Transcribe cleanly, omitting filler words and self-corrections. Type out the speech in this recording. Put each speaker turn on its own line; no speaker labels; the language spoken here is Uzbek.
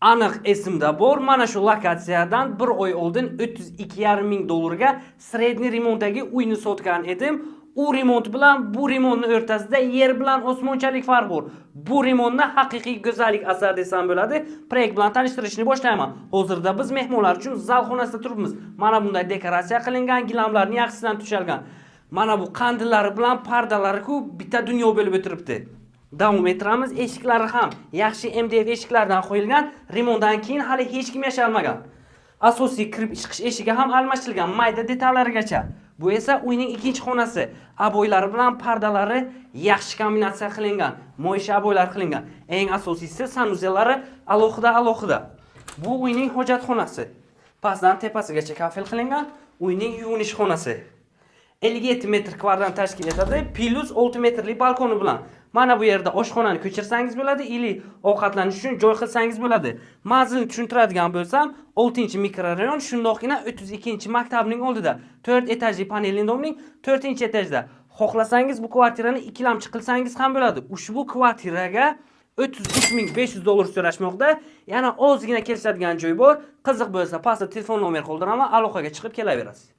Aniq esimda bor, mana shu lokatsiyadan bir oy oldin 32,5 ming dollarga средний remontdagi uyni sotgan edim. U remont bilan bu remontni o'rtasida yer bilan osmonchalik farq bor. Bu remontni haqiqiy go'zallik asari desam bo'ladi. Proyekt bilan tanishtirishni boshlayman. Hozirda biz mehmonlar uchun zal xonasida turibmiz. Mana bunday dekoratsiya qilingan, gilamlarning yaxshisidan tushalgan. Mana bu qandillari bilan pardalari-ku bitta dunyo bo'lib o'tiribdi. Davom ettiramiz. Eshiklari ham yaxshi MDF eshiklardan qo'yilgan. Remontdan keyin hali hech kim yashalmagan. Asosiy kirib chiqish eshigi ham almashtirilgan, mayda detallarigacha. Bu esa uyning ikkinchi xonasi. Обой lari bilan pardalari yaxshi kombinatsiya qilingan. Моющий обой lar qilingan. Eng asosiysi, санузел lari alohida alohida. Bu uyning hojatxonasi. Pastdan tepasigacha kafel qilingan. Uyning yuvinish xonasi. 57 metr kvadrat tashkil etadi, plyus 6 metrli balkoni bilan. Mana bu yerda oshxonani ko'chirsangiz bo'ladi или ovqatlanish uchun joy qilsangiz bo'ladi. Manzilni tushuntiradigan bo'lsam, 6-mikrorayon, shundoqqina 32-maktabning oldida. 4 etajli панельный дом ning 4-etajda. Xohlasangiz, bu kvartirani ikkilamchi qilsangiz ham bo'ladi. Ushbu kvartiraga 33 500 dollar so'rashmoqda. Yana ozgina kelishadigan joy bor. Qiziq bo'lsa, pastda telefon nomer qoldiraman, aloqaga chiqib kelaverasiz.